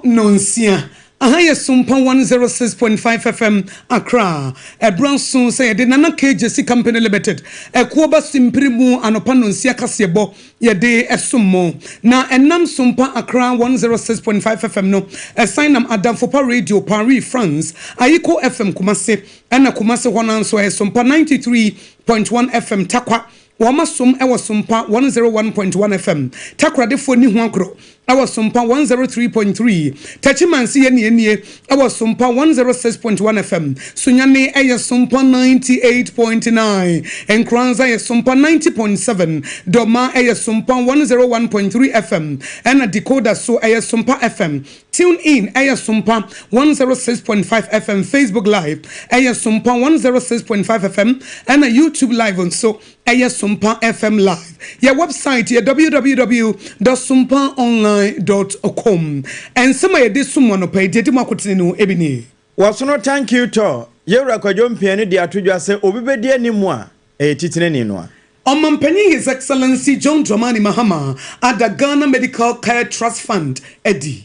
Nonsia. Aha yɛ Sompa 106.5 FM Accra. Ɛberɛ nso sɛ yɛde Nana K Gyasi Company Limited ɛkoɔ ba simpiri mu anɔpa nonsia kaseɛbɔ yɛde ɛsom mo. Na ɛnam Sompa Accra 106.5 FM no ɛsan nam Adamfopa Radio Paris France, Ayiko FM Kumasi ɛna Kumasi hɔ no ara nso ɛyɛ Sompa 93.1 FM Tarkwa. Wɔn asom wɔ Sompa 101.1 FM, Takoradefoɔ nni ho agorɔ wɔ Sompa 103.3, Takyimansi yɛ nea nie wɔ Sompa 106.1 FM, Sunyani yɛ Sompa 98.9, Nkoranza yɛ Sompa 90.7, Dormaa yɛ Sompa 101.3 FM, ɛna Decoder so ɛyɛ Sompa FM. Tune in ɛyɛ Sompa 106.5 FM, Facebook Live ɛyɛ Sompa 106.5 FM ɛna YouTube Live nso ɛyɛ Sompa FM Live. Yɛ website yɛ www dot sompaonline dot com. Nsɛm a yɛde som mo anɔpa yi, deɛ ɛdi mu akotene no ebi nie. Wɔsono Thank you Tour, Yɛwura Kwadwo Mpiani de ato dwa sɛ obi bɛdi anim a, ɛyɛ titenani no a. Ɔmanpanin His Excellency John Dramani Mahama ada Ghana Medical Care Trust Fund adi.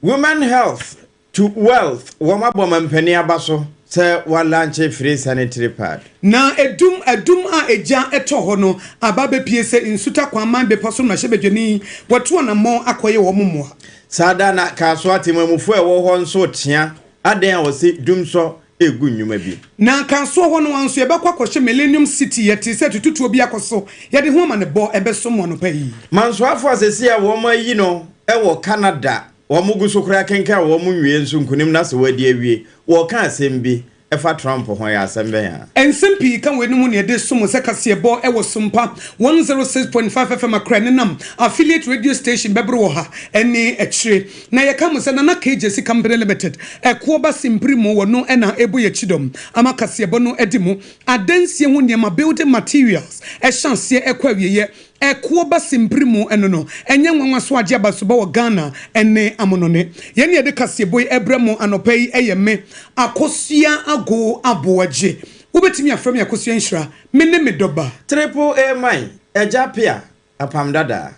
Women Health to Wealth Wɔn abɔ ɔmanpanin aba so sɛ wa launche free sanitary pad. Na edum adum a egya tɔ hɔ no aba abepue sɛ nsuta Kwaman bepɔ so mmarahyɛbadwani wɔatu anammɔn akɔyɛ wɔn mmoa. Saa da na Kasoa temamufoɔ a ɛwɔ hɔ nso retea adɛn a wɔse dumsɔ regu nnwuma bi. Na Kasoa hɔ no ara nso yɛbɛkɔ akɔhyɛ Millennium City, yɛtee sɛ tututuo bi akɔ so, yɛde ho amanebɔ ɛbɛso mo anɔpa yi. Mansoafo a seesei a wɔayi no wɔ Canada, wɔgu so koraa kenkan wɔn nwie nso nkonim no asɛ wɔadi awie. Wɔreka asɛm bi fa Trump ho, ɛyɛ asɛm bɛn a? Nsɛm pii ka weinom ho na yɛde som sɛ kaseɛbɔ wɔ Sompa 106.5 FM Accra nenam affiliate radio station bɛboro ɔha ne akyire. Na yɛka mo sɛ Nana K Gyasi Company Limited ɛkoɔ ba simpiri mu wɔ no na ɛbɔ yɛ kyidɔm ama kaseɛbɔ no adi mu. Adansie ho nneɛma, building materials, ɛhyɛ aseɛ ɛkɔ awieɛ. Ɛkoɔ ba simpiri mu ɛno no ɛnyɛ nwanwa so agye abasobɔ wɔ Ghana ɛne amonone. Yɛn ne yɛde kaseɛbɔ yi ɛbrɛ mo anɔpa yi ɛyɛ me Akosua Ago Aboagye. Wobɛtumi afrɛ me Akosua Nhyira. Me ne me dɔba. Triple A man, Agya Pia, Apam Dadaa.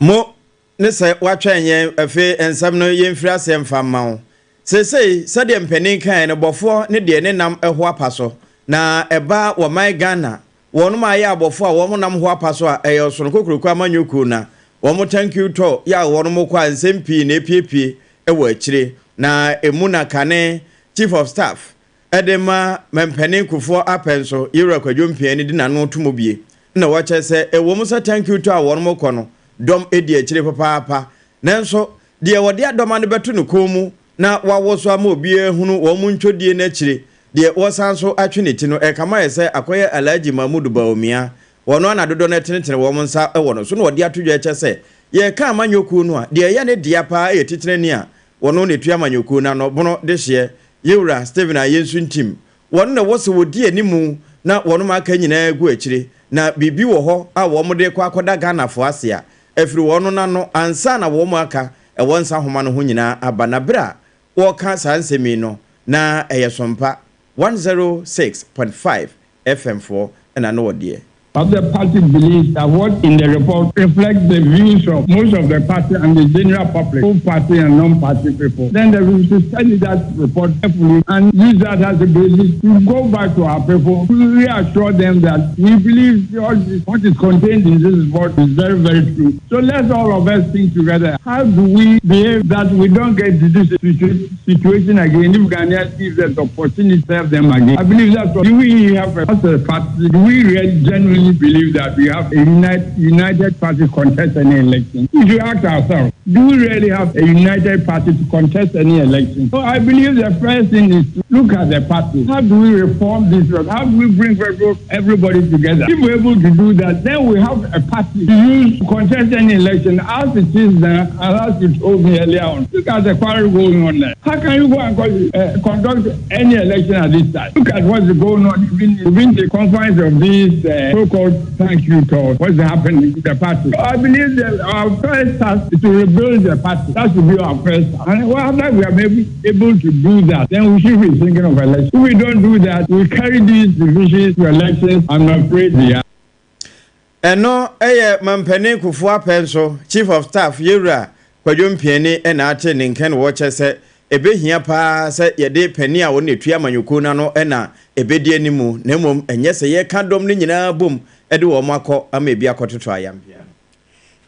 Mo ne sɛ woatwɛn yɛn afei nsɛm no yɛmfiri aseɛ mfa mma wo. Seesei sɛdeɛ mpanin kaeɛ no bɔfoɔ ne deɛ ne nam ho apa so na ɛba wɔ man Ghana Wɔnom ayɛ abɔfoɔ a wɔn nam ho apa so a ɛyɛ ɔsono kokroko amanyɔkuo na wɔn thank you tour yɛ a wɔnom kɔ a nsɛm pii na ɛpiepie wɔ akyire na ɛmu na kane Chief of Staff de ma Mampanin Kufuor apɛ nso Yewura Kwadwo Mpiani de n'ano to mu bie na wɔkyɛ sɛ ɛwɔ mu sɛ thank you tour a wɔnom kɔ no dɔm di akyire papaapa nanso deɛ wɔde adɔm ano bɛto ne kɔn mu na wɔawoso ama obiara ahunu wɔn ntwodie no akyire deɛ wɔsan nso atwe ne ti no, ɛrekame ayɛ sɛ akɔyɛ Alhaji Mahmood Bawumia. Wɔn ara na dodoɔ no retenetene wɔn nsa wɔ no so na wɔde ato dwa kyɛ sɛ yɛreka amanyɔkuo no a, deɛ ɛyɛ ne dea paa yɛ titenani a wɔno na ɛtua amanyɔkuo no ano, Bono dehyeɛ, Yewura Stephen Ayensu Ntim. Wɔn na ɛwɔ sɛ wɔdi animu na wɔnom aka nyinaa gu akyire na biribi wɔ hɔ a wɔn de rekɔ akɔda Ghanafoɔ ase a, afiri wɔn no ano ansa na wɔn aka ɛwɔ nsa nhoma no ho nyinaa aba na berɛ a wɔreka saa nsɛm yi no na ɛyɛ Sompa 106.5 FM foɔ na na wɔdeɛ. Of the party believes that what in the report reflects the views of most of the party and the general public, both party and non-party people, then the, we should study that report carefully and use that as a basis to go back to our people, to reassure them that we believe what is contained in this report is very, very true. So let's all of us think together. How do we behave that we don't get to this situation again if Ghanaians give us the opportunity to serve them again? I believe that's what do we have a, as a party, do we really genuinely believe that we have a united, united party contest any election? If you ask ourselves, do we really have a united party to contest any election? So I believe the first thing is to look at the party. How do we reform this? How do we bring everybody together? If we're able to do that, then we have a party to use to contest any election as it is now and as you told me earlier on. Look at the quarrel going on there. How can you go and conduct any election at this time? Look at what's going on within, within the confines of this uh, so-called so-called thank you tour, what's happening in the party. I believe that our first task is to rebuild the party. That should be our first task. And after we are maybe able to do that, then we should be thinking of elections. If we don't do that, we carry these divisions to elections. I'm afraid they are. Ɛno yɛ Mampanin Kufuor apɛ nso, Chief of Staff Yewura Kwadwo Mpiani na ate ne nka na wɔkyɛ sɛ ɛbɛhia pa ara sɛ yɛde panin a ɔno na ɛtua amanyɔkuo no ano na ɛbɛdi anim na mmom ɛnyɛ sɛ yɛka dɔm no nyinaa bom de wɔn akɔ ama ebi akɔtoto ayampea no.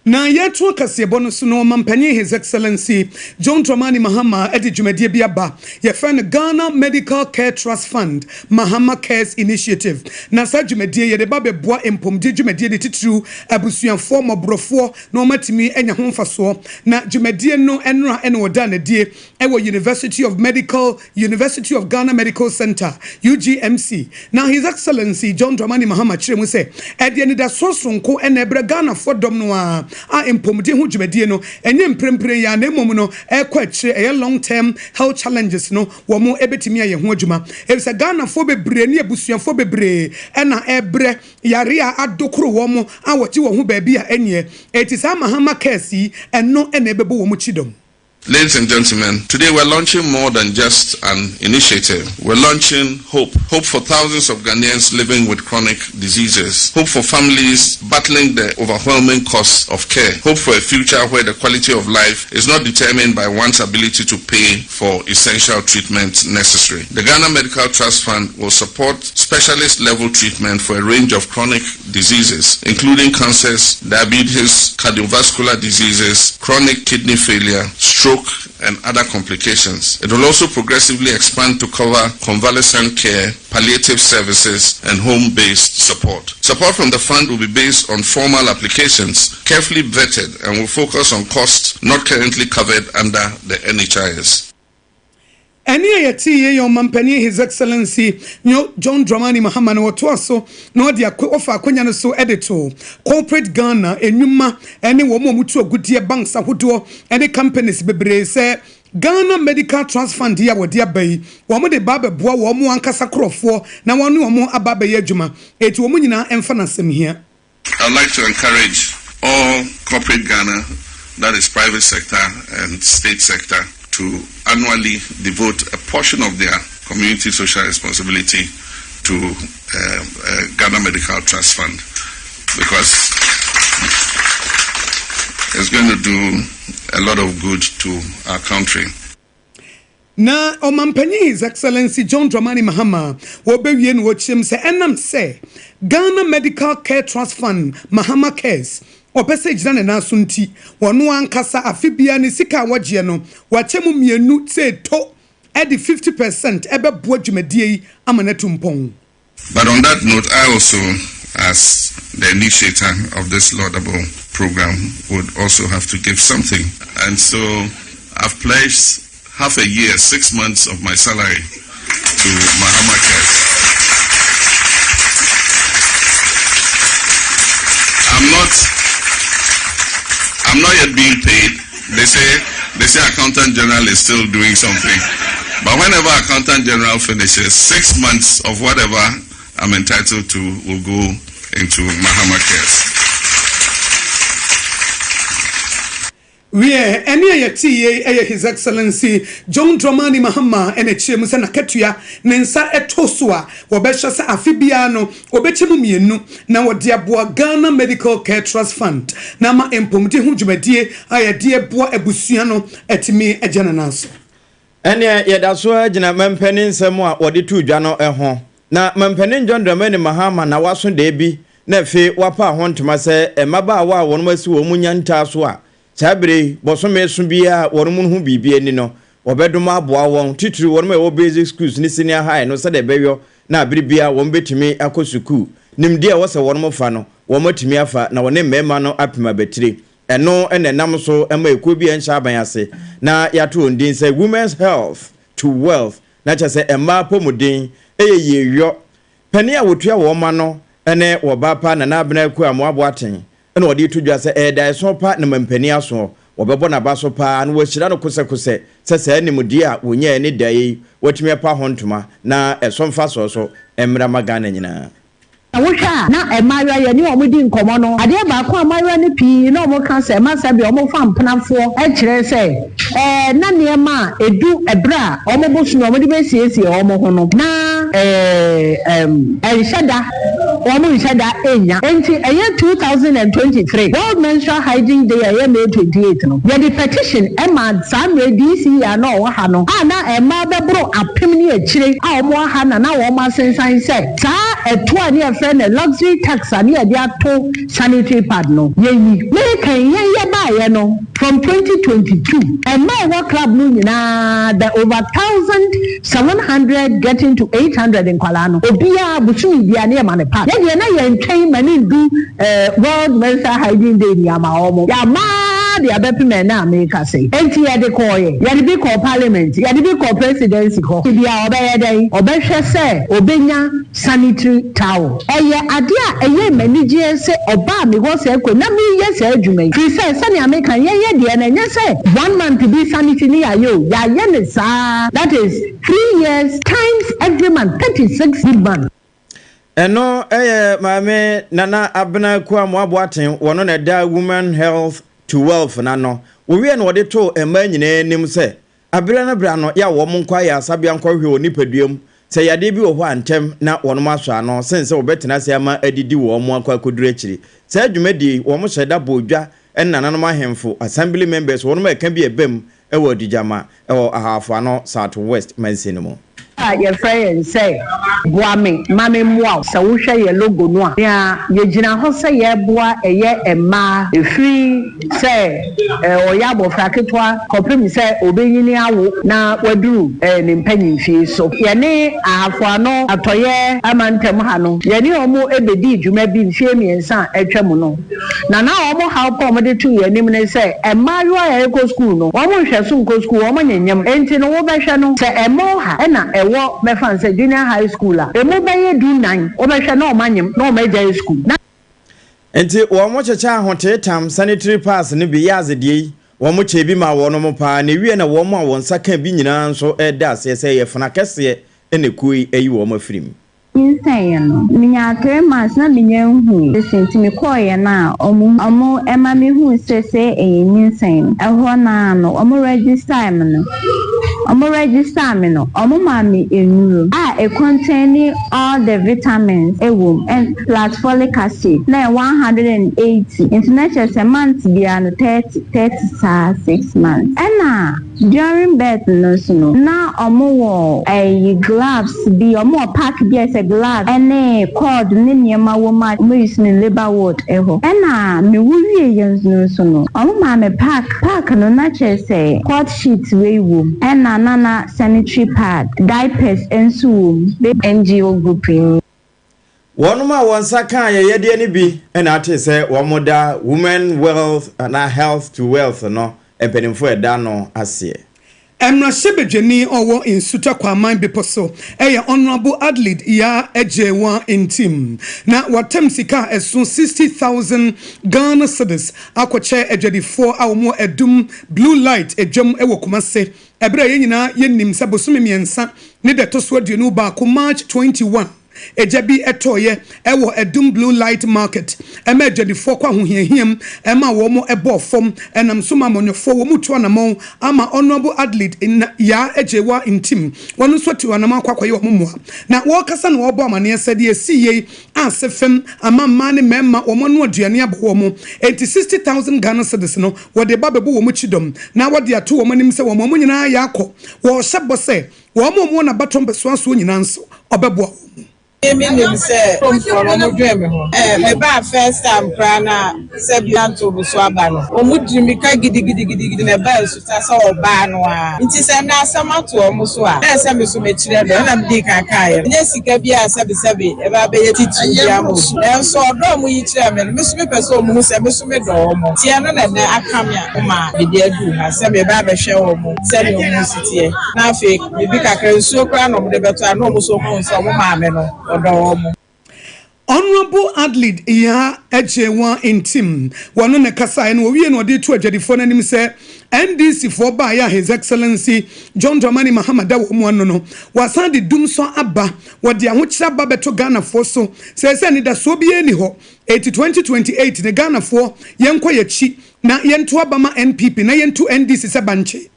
Na yɛretoa kaseɛbɔ no so no, Ɔmanpanin His Excellency John Dramani Mahama de dwumadie bi aba, yɛfrɛ no Ghana Medical Care Trust Fund, Mahama Cares Initiative. Na saa dwumadie yi, yɛde ba abɛboa mpomdie dwumadie ne titiriw abusuafoɔ mmɔborɔfoɔ na wɔatumi anya ho mfasoɔ. Na dwumadie no nnora na wɔdaa no adie wɔ University of Medical University of Ghana Medical Centre, UGMC, na His Excellency John Dramani Mahama kyerɛɛ mu sɛ ɛde anidasoɔ soronko na ɛbrɛ Ghanafoɔ dɔm no ara a mpɔmuden ho dwumadie no ɛnyɛ mprempren yi ara na mmom no ɛrekɔ akyire ɛyɛ long term health challenges no wɔn bɛtumi ayɛ ho adwuma efisɛ Ghanafoɔ bebree ne abusuafoɔ bebree na ɛrebrɛ yare a adokoro wɔn a wɔte wɔn ho baabi a ɛnneɛ enti saa Mahama Cares yi ɛno na ɛbɛbɔ wɔn kyidɔm. Ladies and gentlemen, today we're launching more than just an initiative. We're launching hope. Hope for thousands of Ghanaians living with chronic diseases. Hope for families battling the overwhelming costs of care. Hope for a future where the quality of life is not determined by one's ability to pay for essential treatment necessary. The Ghana Medical Trust Fund will support specialist level treatment for a range of chronic diseases, including cancers, diabetes, cardiovascular diseases, chronic kidney failure, stroke, and other complications. It will also progressively expand to cover convalescent care, palliative services, and home-based support. Support from the fund will be based on formal applications, carefully vetted, and will focus on costs not currently covered under the NHIS. Ɛnne a yɛtee yei yɛ Ɔmanpanin His Excellency Nyo John Dramani Mahama na ɔtoa so na ɔde ɔfa akonya no so de too Corporate Ghana nnwuma ne wɔn a wɔtu agudeɛ, banks ahodoɔ ne companies bebree sɛ Ghana Medical Trust Fund yi a wɔde aba yi wɔn de ba abɛboa wɔn ankasa korɔfoɔ na wɔne wɔn aba abɛyɛ adwuma enti wɔn nyinaa mfa no asɛm hia. I'd like to encourage all corporate Ghana, that is private sector and state sector, to annually devote a portion of their community social responsibility to uh, uh, Ghana Medical Trust Fund because it's going to do a lot of good to our country. Na Ɔmanpanyin His Excellency John Dramani Mahama wɔbɛwie no wɔkyerɛm sɛ ɛnam sɛ Ghana Medical Care Trust Fund, Mahama Cares, ɔpɛ sɛ ɛgyina ne nan so nti ɔno ankasa afe biara ne sika a wɔgyeɛ no wakyɛ mu mmienu sɛ ɛtɔ de 50 percent ɛbɛboa dwumadie yi ama no atu mpɔn. But on that note, I also, as the initiator of this laudable program, would also have to give something. And so I've pledged half a year, six months of my salary to Mahama Cares. I'm not I'm not yet being paid. They say they say accountant general is still doing something. But whenever accountant general finishes, six months of whatever I'm entitled to will go into Mahama Cares. Wiɛ, ɛnne a yɛtee yei yɛ His Excellency John Dramani Mahama na ɛkyerɛ mu sɛ n'akatua ne nsa to so a wɔbɛhyɛ sɛ afe biara no wɔbɛkyɛ mu mmienu na wɔde aboa Ghana Medical Care Trust Fund na ama mpɔmuden ho dwumadie a yɛde boa abusua no atumi agyina ne nan so. Ɛnneɛ yɛda so ara gyina mampanin nsɛm a wɔde too dwa no ho. Na mampanin John Dramani Mahama na waso daabi na afei wapa ho ntoma sɛ mmabaawa a wɔn asi wɔn nya ntaa so a saa bere yi bɔsome so biara a wɔn ho biribi ani no wɔbɛdom aboa wɔn, titiriw wɔn a ɛwɔ basic schools ne senior high no sɛdeɛ ɛbɛyɔ na bere biara wɔn bɛtumi akɔ sukuu. Nimdeɛ a ɛwɔ sɛ wɔn fa no wɔn atumi afa na wɔne mmarima no apem abatire. Ɛno na ɛnam so ma ekuo bi a ɛnhyɛ aban ase na yɛato wɔn din sɛ Women's Health to Wealth, na kyerɛ sɛ mmaa apɔmuden yɛ yieyɔ. Panin a wɔtua wɔn ma no ne wɔba pa Nana Abena Akua Amoah Boateng na ɔde reto dwa sɛ ɛyɛ daeɛso pa na mampanin asoɔ. Wɔbɛbɔ n'aba so pa ara na wɔahyira no kosɛkosɛ sɛ saa nimdeɛ a wɔnyaeɛ ne daeɛ yi wɔatumi apa ho ntoma na ɛso mfasoɔ so mmra ma Ghana nyinaa. Sɛ wohwɛ a, na mmaayewa yɛne wɔn di nkɔmmɔ no, adeɛ baako a mmaayewa no pii na wɔka sɛ ɛma sɛdeɛ wɔfa mpenafoɔ kyerɛ sɛ ɛɛ na nneɛma a ɛdu ɛberɛ a wɔn bosome a wɔde bɛsiesie wɔn ho no na ɛɛ ɛnhyɛ da wɔn nhyɛ da nnya. Enti ɛyɛ 2023 World Menstrual Hygiene Day a ɛyɛ May 28 no, yɛde petition maa saa mmerɛ DCE a na ɔwɔ ha no a na mmaa bɛboro apem ne akyire a wɔwɔ ha na na wɔn asensan sɛ saa ɛtoɔ a ne yɛfrɛ no luxury tax a ne yɛde ato sanitary pad no yɛnyi. Mereka yi yɛn yɛbaeɛ no from 2022 mmaa a ɛwɔ club no nyinaa the over 1,700 getting to 800 nkwadaa no obiara bosome biara ne yɛma no pad. Yɛn deɛ na yɛntwɛn ma no ndu World Menstrual Hygiene Day ni ama wɔn. Yɛama ara de abɛpem ɛnnɛ a merekasa yi. Enti yɛde kɔeɛ. Yɛde bi kɔɔ Parliament. Yɛde bi kɔɔ Presidency hɔ. Bia ɔbɛyɛ dɛn? Ɔbɛhwɛ sɛ ɔbɛnya sanitary towel. Ɛyɛ adeɛ a ɛyɛ me anigyeɛ sɛ ɔbaa me hɔ saa kwan na mereyɛ saa adwuma yi. Firi sɛ sɛnea meka no, yɛnyɛ deɛ no, ɛnyɛ sɛ one month bi sanitary ne yɛayɛ o. Yɛayɛ no saa, that is 3 years times every month, 36 good months. Ɛno yɛ Maame Nana Abena Akuamoah Boateng, wɔno na ɛda Women Health to Wealth no ano. Wɔwiee no wɔde too mmaa nyinaa anim sɛ aberɛ no berɛ ano yɛ a wɔn nkɔ ayaresabea nkɔhwehwɛ wɔn nipadua mu sɛ yadeɛ bi wɔ hɔ a ntɛm na wɔnom asɔ ano sen sɛ wɔbɛtena ase ama adidi wɔn akɔ akɔduru akyiri. Saa dwumadie yi wɔn hyɛ da bɔɔ dwa ne nananom ahemfo, assembly members, wɔnom a ɛka bi a ɛbam wɔ Adugyama wɔ Ahafo Ano South West mansin no mu. A yɛfrɛ yɛn sɛ Boa Me Ma Memmoa Wo. Sɛ wohwɛ yɛn logo no a, nea yɛgyina hɔ sɛ yɛreboa ɛyɛ mmaa, ɛfiri sɛ ɔyɛ abɔfra ketewa kɔpem sɛ ɔbɛnyini awo na waduru ne mpanyimfie so. Yɛne Ahafo Ano Atɔeɛ amantam ha no, yɛne wɔn bɛdii dwuma bi mfeɛ mmiɛnsa a atwam no. Na na wɔn haw pa a wɔde too yɛn anim ne sɛ, mmaayewa a yɛrekɔ sukuu no, wɔn nhwɛso nkɔ sukuu, wɔn nyenyem. Enti no wobɛhwɛ no, sɛ ɛmma ɔha na ɛwɔ mɛfa no sɛ junior high school a, emu bɛyɛ dunnan, wobɛhwɛ na wɔanyem na wɔagyae sukuu. Na. Enti wɔkyekyɛ ahoteetam, sanitary pads, no bi yɛ adzedeɛ yi, wɔkyɛɛ bi maa wɔnom paa, na ewiei na wɔn a wɔn nsa kaa bi nyinaa nso reda aseɛ sɛ ɛyɛ fena kɛseɛ na ekuo yi ayi wɔn afiri mu. Nyinsɛn no, minyaa 3 months na minnya nhui sese nti mekɔɔeɛ no a ɔmo ɔmo ɛma me huu sɛ sɛ ɛyɛ nyinsɛn no. Ɛhɔ no ara no ɔmo register me no ɔmo register me no ɔmo maa me nnuro a ɛcontaini all the vitamins ɛwɔ mu and plus folic acid na ɛyɛ 180 nti na kyerɛ sɛ month biara no 30 30 saa 6 months ɛna during birth no nso no, na ɔmo wɔ ɛyi gloves bi, ɔmo wɔ pack bi a ɛsɛ gloves ɛne cord ne nneɛma wɔ mu a ɔmo use no labour ward ɛhɔ. Ɛna me wo wie yɛ no nso no, ɔmo maa me pack, pack no na kyerɛ sɛ cord sheet wei wɔ mu, ɛna na na sanitary pad, diapers nso wɔ mu. NGO group yi. Wɔnom a wɔn nsa kaa ayɛyɛdeɛ no bi na ate sɛ wɔda Women Wealth anaa Health to Wealth no mpanimfoɔ a ɛda ano aseɛ. Mmarahyɛbadwani a ɔwɔ Nsuta Kwaman Bepɔ so yɛ Honourable Adelaide Yaa Agyewaa Ntim na watam sika a ɛso 60,000 Ghana cedis akɔkyɛ adwadifoɔ a wɔwɔ Adum Blue Light dwam wɔ Kumase ɛberɛ a yɛn nyinaa yɛnim sɛ bosome mmiɛnsa ne da ɛtɔ so 21, March 21, egya bi tɔeɛ wɔ Adum Blue Light Market ma adwadifoɔ kɔ ahohiahiam ma wɔn bɔɔ fam ɛnam so ma amanyɔfoɔ wɔn retu anamɔn ama Honourable Adelaide Yaa Agyewaa Ntim wɔn nso atu anamɔn akɔ akɔyɛ wɔn mmoa na wɔrekasa na wɔrebɔ amaneɛ sɛ deɛ ɛsii yei ase fam ama mmaa ne mmarima wɔn ano aduane abɔ wɔn enti 60,000 Ghana cedis no wɔde ba bɛbɔ wɔn kyidɔm na wɔde ato wɔn anim sɛ wɔn wɔn nyinaa yɛ akɔ wɔrehyɛ bɔ sɛ wɔn a wɔwɔ n'abatɔ mpɛsoasoɔ nyinaa nso ɔbɛboa wɔn mu. Me nim sɛ kuromfoɔ no ɔmo dwen me ho. Ɛɛ me baa first time koraa na sɛ bi anto me so aba no ɔmo diri mirika gidigidigidigidi na ɛbaa nsuta sɛ ɔbaa no ara. Nti sɛ nnɛ asɛm ato ɔmo so a na ɛsɛ me so me kyerɛ dɔ ɛna me dii kan kaeɛ no. Ɛnyɛ sika bi a sɛbi sɛbi ɛbɛ abɛyɛ titiriw bi ama obi. Nanso ɔdɔ a ɔmo yi kyerɛɛ me no me so me pɛ sɛ ɔmo hu sɛ me so me dɔ ɔmo. Nti ɛno na ɛnnɛ aka me akoma a mede aduru ha sɛ meba abɛhwɛ ɔmo sɛdeɛ ɔmo si teɛ. Na afei biribi kakra, nsuo koraa na wɔde bɛtɔ a, na wɔn nso wɔahu sɛ wɔn maame no, ɔdɔ wɔn. Honourable Adelaide Yaa Agyewaa Ntim, wɔno na ɛkasaeɛ na wɔwie no ɔde reto adwadifoɔ no anim sɛ NDC foɔ baeɛ a His Excellency John Dramani Mahama da wɔn ano no, wɔasan de dumsɔ aba, wɔde ahokyerɛ aba abɛto Ghanafoɔ so, seesei anidasoɔ biara nni hɔ, enti 2028 no Ghanafoɔ yɛnkɔ yɛakyi na yɛnto aba ma NPP na yɛnto NDC sɛ bankye.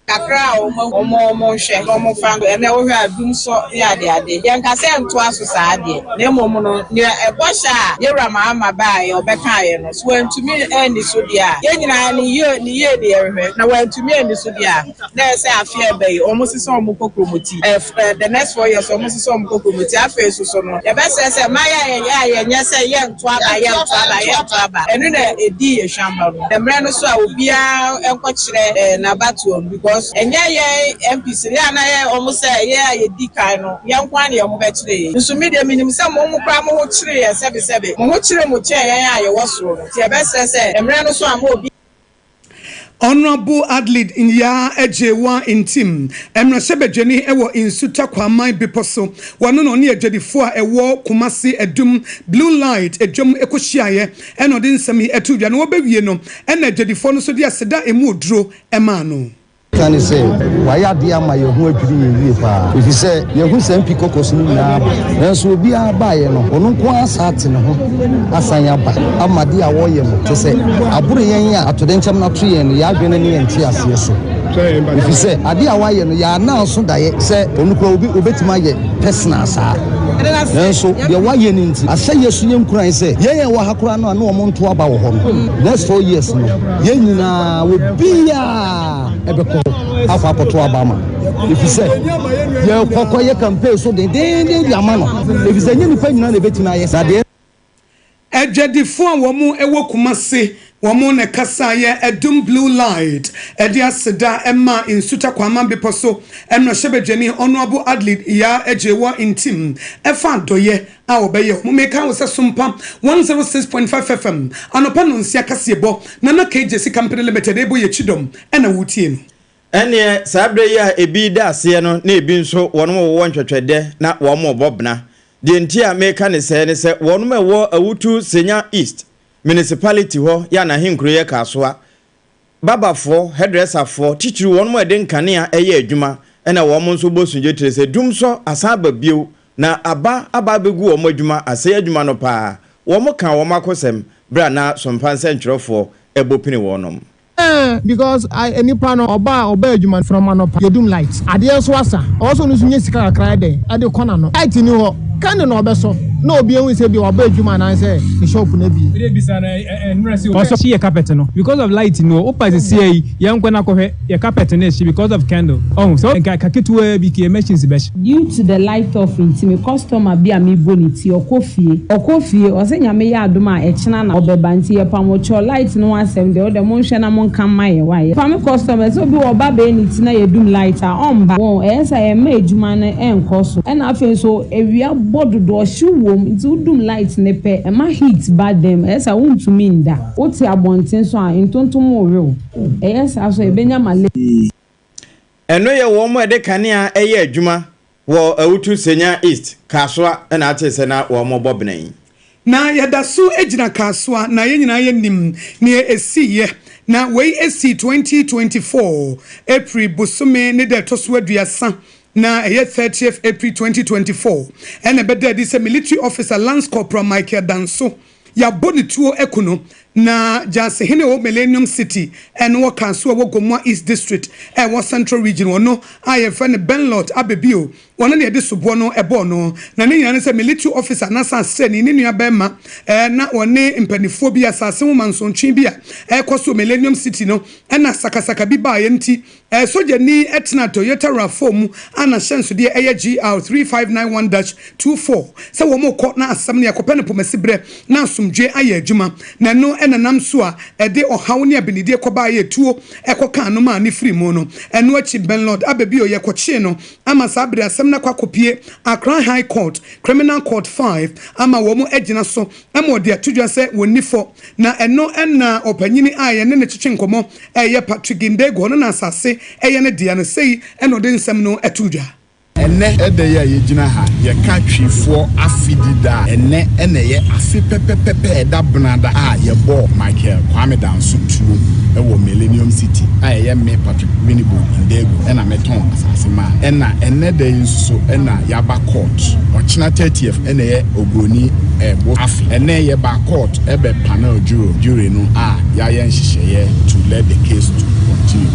Kakra a wɔn ahu wɔn wɔn nhwɛ na wɔn fa nto ɛnɛ wohwɛ a dum sɔ ne ade ade yɛnka sɛ ntoa so saa deɛ na mmom no nea ɛbɔhyɛ a yɛwura Mahama baeɛ ɔbɛkaeɛ no so wantumi anni so deɛ a yɛn nyinaa ne yie ne yie ne yɛhwehwɛ na wantumi anni so deɛ a na ɛyɛ sɛ afe a ɛba yi wɔn sesa wɔn kokromoti ɛɛ the next 4 years wɔn sesa wɔn kokromoti. Afei soso no yɛbɛsrɛ sɛ mmaayɛ a yɛyɛ a yɛnyɛ sɛ yɛnto aba, yɛnto aba, yɛnto aba, ɛno na ɛdi yɛhwamba no mmerɛ no so a obiara nkɔkyerɛ n'abatoɔ no because ɛnyɛ yɛn MPs no yɛ a na yɛ wɔn sɛ yɛn a yɛdi kan no yɛn nko ara na yɛn ho bɛkyerɛ yɛn, nso me deɛ menim sɛ mo mo koraa mo ho kyere yɛn sɛbesɛbe, mo ho kyere mo kyɛn yɛn a yɛwɔ soro no, nti yɛbɛsrɛ sɛ mmerɛ no so a ma obi Honourable Adelaide Yaa Agyewaa Ntim, mmarahyɛbadwani wɔ Nsuta Kwaman Bepɔ so. Wɔno na ɔne adwadifoɔ a ɛwɔ Kumasi Adum Blue Light dwam kɔhyiaeɛ ɛna ɔde nsɛm yi too dwa. Na wɔbɛwie no ɛna adwadifoɔ no nso de aseda a ɛmu oduro maa no. Ka ne sɛ, Wayɛ adeɛ ama yɛn ho adwiri yɛn yie paa, ɛfiri sɛ yɛahu saa MP caucus no nyinaa aba, nanso obiara baeɛ no, ɔno nko ara san ate ne ho asan aba ama adeɛ a wɔreyɛ no, kyerɛ sɛ aboro yɛn a atoyerɛnkyɛm no ato yɛn no, yɛn adwene ne yɛn nteaseɛ so, ɛfiri sɛ adeɛ a wayɛ no, yɛn ananso daeɛ sɛ ɔno koraa obi ɔbɛtumi ayɛ personal saa, nanso deɛ wayɛ no nti, ahyɛ yɛn so yɛn nkuran sɛ yɛn a yɛwɔ ha koraa no a na wɔn nto aba wɔ hɔ no, next 4 years no, yɛn nyinaa, obiara ɛbɛkɔ akɔ akɔto aba ama, ɛfiri sɛ yɛkɔ kɔyɛ campaign so dendeenden de ama no, ɛfiri sɛ ɛnyɛ nipa nyinaa na ɛbɛtumi ayɛ saa deɛ. Adwadifoɔ a wɔn wɔ Kumasi, wɔn na ɛkasaeɛ. Adum Blue Light de aseda maa Nsuta Kwaman Bepɔ so mmarahyɛbadwani Honourable Adelaide Yaa Agyewaa Ntim ɛfa adɔeɛ a ɔbɛyɛ wɔn. Meka wo sɛ Sompa 106.5 FM anɔpa nnɔnsia kaseɛbɔ Nana KJC Company Limited ɛrebɔ yɛn kyidɔm ɛna woretie no. Ɛnneɛ saa berɛ yi a ebi reda aseɛ no na ebi nso wɔnom wowɔ ntwɛtwɛdɛ na wɔn rebɔ bena. Deɛ nti a mereka ne sɛɛ ne sɛ wɔnom a ɛwɔ Awutu Senya East Municipality hɔ yɛ a n'ahenkuro yɛ Kasoa, babafoɔ, hairdresserfoɔ, titiriw wɔnom a ɛde nkanea yɛ adwuma na wɔn nso bɔ sugye sɛ dumsɔ asan aba bio na aba aba abɛgu wɔn adwuma asɛe adwuma no paa. Wɔn ka wɔn akosɛm berɛ a na Sompa nsɛntwerɛfoɔ bɔ pini wɔnom. Eh, because I nipa no ɔba a ɔba adwuma from anɔpa yɛdum light adeɛ nso asa ɔwɔ sɛ ɔno nso nya sika kakra yɛ dɛn ɛde kɔ n'ano, light ni hɔ candle na ɔbɛsɔ na obi ahu sɛ bi waba adwuma anaasɛ ne shop no abie. Ɔsɔ hye yɛ carpet no because of light no o pa sesia yi yɛn kɔ na kɔhwɛ yɛ carpet no ehye because of candle ɔho sɛ nka ka ketewaa bi ka yɛ machines bɛhye. Due to the light off nti me customer bi a me bɔ ne ti ɔkɔ fie ɔkɔ fie ɔse Nyame yɛ adom a ɛkyena na ɔbɛba nti yɛpamokyɛw light no ho asɛm deɛ wodɛ monhwɛ na monka mma yɛn wai yɛpame customers obi wɔ ɔba bɛyɛ ne ti na yɛdum light a ɔmba wɔn ɛyɛ sɛ ɛmma adwuma no ɛnkɔ so ɛna afei nso awia bɔ dodo ɔhyew wom nti wodum light no pɛ ɛma heat ba dɛm ɛyɛ sɛ wontumi nda wote abɔnten so a ntontom rewe wo ɛyɛ saa so a yɛbɛnya malaria. Ɛno yɛ wɔn a ɛde kanea yɛ adwuma wɔ Awutu Senya East, Kasoa na ate sɛ na wɔrebɔ bena yi. Na yɛda so gyina Kasoa na yɛn nyinaa yɛnim nea ɛsiiɛ. Na wei sii 2024 April bosome ne da ɛtɔ so 30, na ɛyɛ 30th April 2024 ɛna ɛbɛda adi sɛ Military Officer Lance Corporal Michael Danso yɛabɔ ne tuo aku no. Na Gyasehene a ɔwɔ Millennium City no wɔ Kasoa a ɛwɔ Gomoa East District a ɛwɔ Central Region, ɔno a yɛfrɛ no Benlot Abebio, ɔno na yɛde soboɔ no bɔɔ no. Na ne nyinaa ne sɛ military officer anaasɛ asraani ne nua barima na ɔne mpaninfoɔ bi asase ho mansotwe bi a ɛrekɔ so wɔ Millennium City no na sakasaka bi baeɛ nti Sogyani tenaa Toyota RAV4 mu a n'ahyɛnsodeɛ yɛ GR 3591-24 sɛ wɔrekɔ na asɛm no yɛkɔpɛ no pomasiberɛ na asomdwoeɛ ayɛ adwuma. Na ɛno na nam so a ɛde ɔhaw ne abenedie kɔbaeɛ a tuo kɔkaa no maa no firii mu no. Ɛno akyi Benlord Abebio yɛkɔkyee no ama saa bere asɛm no akɔ akɔpue Accra High Court, Criminal Court 5 ama wɔn agyina so ma wɔde ato dwa sɛ wɔnni fɔ. Na ɛno na ɔpanyini a yɛne no kyekye nkɔmmɔ ɛyɛ Patrick Ndego, ɔno na asase yɛ ne dea no, sei na ɔde nsɛm no too dwa. Ɛnnɛ da yi a yɛgyina ha, yɛka Twifoɔ afe di da a, ɛnnɛ na ɛyɛ afe pɛpɛpɛpɛ a ɛda Benada a yɛbɔɔ Michael Kwame Danso tuo wɔ Millennium City a ɛyɛ me Patrick Winibong Ndego na metɔn asase maa no. Ɛna ɛnnɛ da yi nso so na yɛaba court. Ɔkyena 30th na ɛyɛ Oburoni bo afe. Ɛnnɛ yɛbaa court bɛ panel jury jury no a yɛayɛ nhyehyɛeɛ to let the case to continue.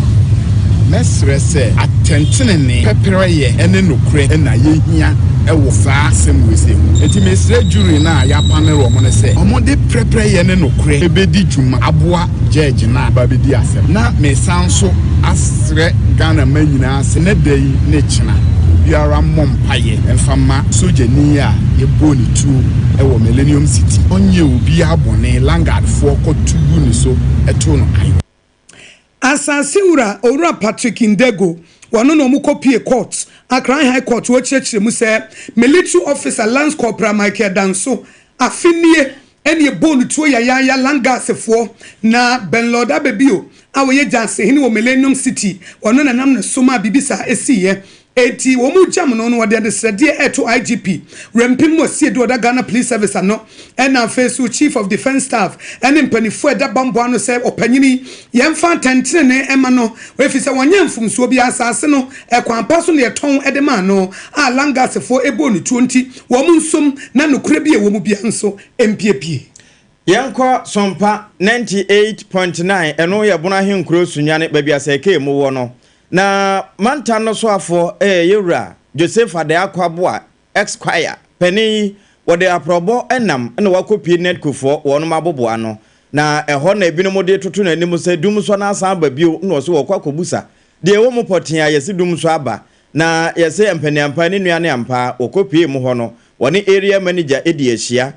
Mɛsrɛ sɛ atɛntenenee, pɛprɛyɛ ne nokorɛ na yɛhia wɔ saa asɛm wei sei mu. Enti mesrɛ jury no a yɛapanel wɔn no sɛ wɔde prɛprɛyɛ ne nokorɛ bɛdi dwuma aboa judge no a ɔba bɛdi asɛm. Na mesan nso asrɛ Ghana mma nyinaa sɛ nnɛ da yi ne kyena obiara mmɔ mpaeɛ mfa mma sogyani a yɛbɔɔ ne tuo wɔ Millennium City. Ɔnyɛɛ obiara bɔne, Landguard foɔ kɔto gu ne so too no ayewa. Asase wura Owura Patrick Ndego, wɔno na wɔn kɔ pue court, Accra High Court, wɔkyerɛkyerɛ mu sɛ Military Officer Lance Corporal Michael Danso afe nie ɛna ɛbɔɔ no tuo yayaaya Langasefoɔ na Benlord Abebio a ɔyɛ Gyaasehene wɔ Millennium City, ɔno na nam ne so maa biribi saa ɛsiiɛ. Enti wɔn gyam no no wɔde adesrɛdeɛ reto IGP Werɛmpem Asiedu a ɔda Ghana Police Service ano ɛna afei nso Chief of Defence Staff ɛne mpaninfoɔ a ɛda bammɔ ano sɛ ɔpanyini yi yɛmfa atɛntenenee ɛma no efisɛ wɔnyɛɛ mfomsoɔ biara asaase no ɛkwan pa so na yɛtɔn de maa no a Langasefoɔ ɛbɔɔ no tuo nti wɔn nsom na nokorɛ bi a ɛwɔ mu biara nso mpiepie. Yɛnkɔ Sompa 98.9 ɛno yɛ Bono Ahenkuro Sunyani baabi a Sɛkee mu wɔ no. Na mantam no soafoɔ yɛ Yɛwura Joseph Adeako Aboah, Esquire, panin yi, wɔde aprɔbɔ nam na wakɔpue Nedcofoɔ wɔnom aboboa ano. Na ɛhɔ na ebinom de toto n'anim sɛ dumsɔ no asan aba bio na ɔse wɔkɔ akɔbusa deɛ ɛwɔ mu pɔtee a yɛse dumsɔ aba. Na yɛse ampaniampa ne nua ne ampa wɔkɔpuee mu hɔ no wɔne Area Manager di ahyia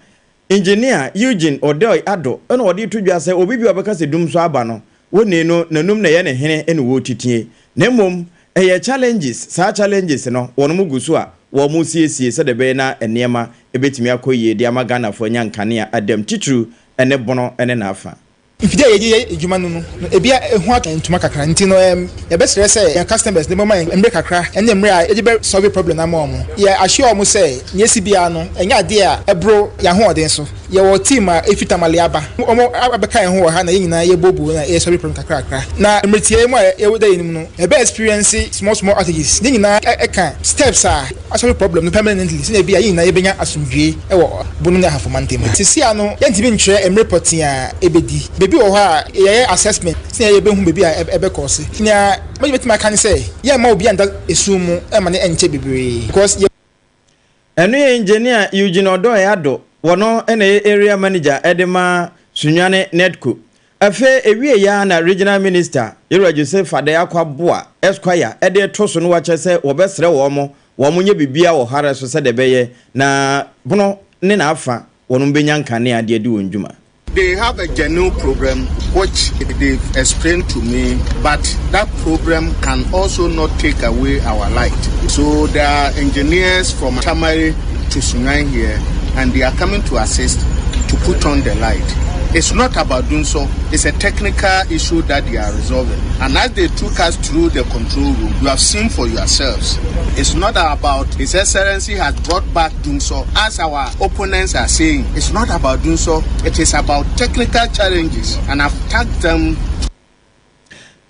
Engineer Eugene Odoi Addo na ɔde reto dwa sɛ obi bi a ɔbɛka sɛ dum so aba no, wonii no n'anum na ɛyɛ ne hene na wɔretitie. Na mmom ɛyɛ challenges, saa challenges no wɔnom gu so a wɔresiesie sɛdeɛ ɛbɛyɛ na nneɛma bɛtumi akɔ yie de ama Ghanafoɔ anya nkanea adam titiriw ne bono ne n'afa. Mfidie a yɛde yɛ adwuma no no ebia ɛho atɔ ntoma kakra nti no yɛbɛsrɛ sɛ yɛn customers no bɛma yɛn mmerɛ kakra ne mmerɛ a yɛde bɛ solve problem no ama wɔn. Yɛ assure wɔn sɛ nea asi biara no ɛnyɛ adeɛ a ɛboro yɛn ahoɔden so. Yɛwɔ team a ɛfiri Tamale aba, wɔn abɛka yɛn ho wɔ ha na yɛn nyinaa yɛbooboo na yɛ solve problem kakra kakra. Na mmerɛ tiaa mu a yɛda yɛn anim no yɛbɛ experience small small outages. Ne nyinaa ɛka steps a. asɔre problem no permanently sɛnea ebia yɛn nyinaa yɛbɛnya asomdwoe wɔ Bono ne Ahafo mantam mu. Seesei ara no, yɛntumi nkyerɛ mmere pɔtee a ebedi. Baabi wɔ hɔ a, yɛyɛ assessment sɛnea yɛbɛhu baabi a ɛbɛkɔ so. Nea mɛtumi aka ne sɛ, yɛmma obiara nda esum mu mma no nkyɛ bebree because yɛ. Ɛno yɛ Engineer Eugene Odoi Addo, wɔno na ɛyɛ Area Manager de ma Sunyani NEDCO. Afei ɛwieɛ ara na Regional Minister, Yɛwura Joseph Adei Akwaboah, Esquire, de reto so no wakyerɛ sɛ wɔbɛsrɛ wɔn wɔn nyɛ biribiara wɔ hare so sɛdeɛ ɛbɛyɛ na Bono ne n'afa wɔnom bɛnya nkanea de adi wɔn dwuma. They have a genuine problem which they've explained to me, but that problem can also not take away our light. So there are engineers from Tamale to Sunyani here, and they are coming to assist to put on the light. It's not about Dunso, it's a technical issue that they are resolving. And as they took us through the control room, you have seen for yourselves. It's not about His Excellency has brought back Dumsor, as our opponents are saying. It's not about Dumsor, it is about technical challenges, and I've tasked them.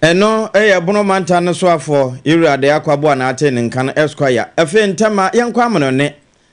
Ɛno yɛ Bono mantam no soafoɔ, Yewura Adeɛ Akwaboah na atee ne nka no, Esquire. Afei ntɛm a, yɛnkɔ Amanɔne.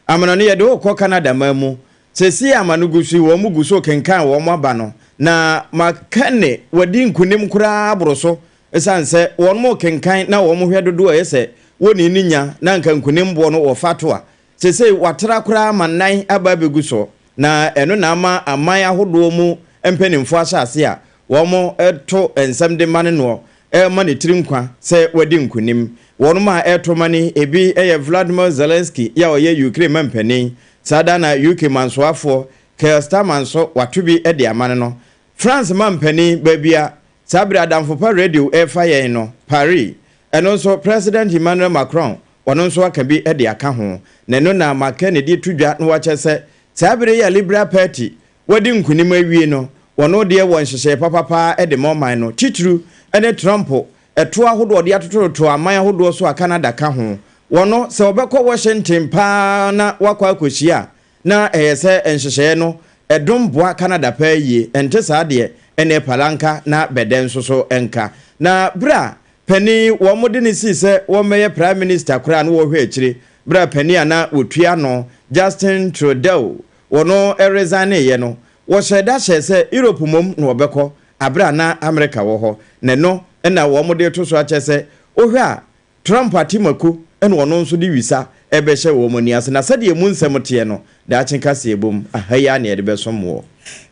Amanɔne, yɛde wo rekɔ Canada man mu. Seesei a ama no gu so yi, wɔn gu so rekenkan wɔn aba no, na McKenney wadi nkonim koraa aboro so esiane sɛ wɔn rekenkan na wɔhwɛ dodoɔ a ɛyɛ sɛ wɔnii no nya na anka nkonim boɔ no wɔfa to a, seesei watra koraa ma nan aba abɛgu so, na ɛno na ama aman ahodoɔ mu mpanimfoɔ ahyɛ ase a wɔto nsɛm de ma no noɔ rema ne tiri nkwa sɛ wadi nkonim. Wɔnom a ɛreto ma no yi, ebi yɛ Vladimir Zelensky yi a ɔyɛ Ukraine mampanin, saa da na UK mansoafoɔ Keir Starmer nso wato bi de ama no no. France mampanin, baabi a saa bere Adamfo Pa Radio refa yɛn no, Paris, ɛno nso President Emmanuel Macron ɔno nso aka bi de aka ho. Na ɛno na Mark Carney de to dwa na wakyerɛ sɛ saa bere yi a Liberal Party wadi nkonim awie no, wɔn deɛ wɔ nhyehyɛe papa paa de ma ɔman no, titiriw ne Trump ɛtoɔ ahodoɔ a ɔde atotototo aman ahodoɔ so a Canada ka ho. Wɔno, sɛ wɔbɛkɔ Washington paa na wɔakɔ akɔhyia a, na ɛyɛ sɛ nhyehyɛeɛ no dom boa Canada paa yie, ɛnte saa deɛ, ɛnneɛ palanka na bɛdɛ nso so nka. Na berɛ a panin wɔn de no sii sɛ wɔmmɛyɛ Prime Minister koraa no wɔhwɛ akyire, berɛ a panin a na wɔtua ano, Justin Trudeau, wɔno resigneeɛ no, wɔhyɛɛ da hyɛɛ sɛ Europe mmom na wɔbɛkɔ aberɛ a na Amerika wɔ hɔ, na ɛno na wɔn de reto so akyɛ sɛ wohwɛ a Trump atemako na ɔno nso de wisa rebɛhyɛ wɔn ani ase, na sɛdeɛ emu nsɛm teɛ no, daakye kaseɛbom, aha yi ara na yɛde bɛsom woɔ.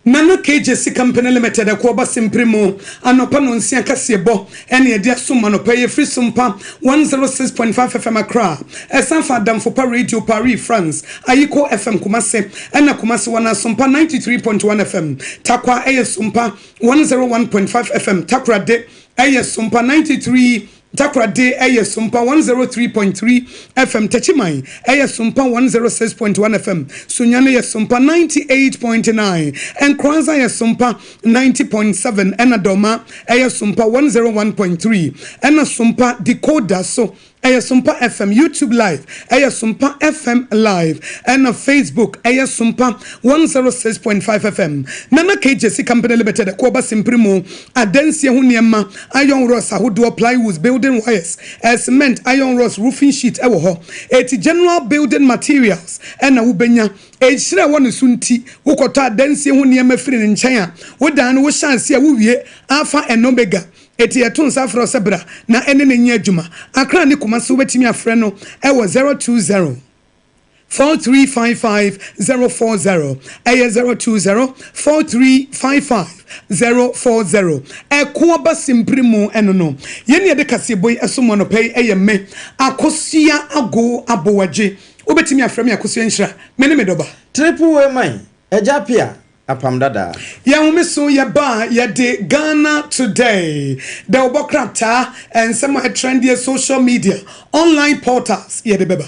Nana KJC Company Limited Ɛkoɔ Simpiri mu anɔpa nɔnsia kaseɛbɔ ɛne ɛde asom anɔpa yi ɛfiri Sompa 106.5 FM Accra ɛsan fa Adamfo Pa Radio Paris France Ayiko FM Kumase ɛna Kumase wɔn Asompa 93.1 FM Tarkwa ɛyɛ Sompa 101.5 FM Takorade ɛyɛ Sompa 93 Takoradi yɛ Sompa 103.3 FM, Techiman yɛ Sompa 106.1 FM, Sunyani yɛ Sompa 98.9, Nkoranza yɛ Sompa 90.7 ɛna Dormaa yɛ Sompa 101.3 ɛna Sompa Decoder so yɛ Sompa FM, YouTube Live yɛ Sompa FM Live ɛna Facebook yɛ Sompa 106.5 FM. Nana K. Gyasi Company Limited Ɛkoɔba Simpiri mu Adansie ho nneɛma, iron rods ahodoɔ, plywoods, building wires, cement, iron rods, roofing sheet wɔ hɔ. Eti general building materials na wobɛnya. Nhyira a ɛwɔ ne so nti, wokɔtɔ adansie ho nneɛma firi ne nkyɛn a, wo dan no wohyɛ aseɛ a wowie Alpha and Omega. Eti yɛto nsa frɛ wo sɛ bra na ɛne no nyɛ adwuma. Accra ne Kumasi wobɛtumi afrɛ no wɔ 020. 4355 040 ɛyɛ 020 4355 040 Ɛko aba simpiri mu ɛno no yɛn ne yɛde kaseɛbɔ yi ɛso mu anɔpa yi ɛyɛ me Akosua Ago Abowagye wobɛtumi afrɛ me Akosua Nhyira me ne me dɔba. Triple way man, Agya Appiah, Apam Dadaa. Yɛn home so yɛba a yɛde Ghana Today, dawubɔ krataa, nsɛm a ɛtrɛndeɛ, social media, online portals yɛde bɛba.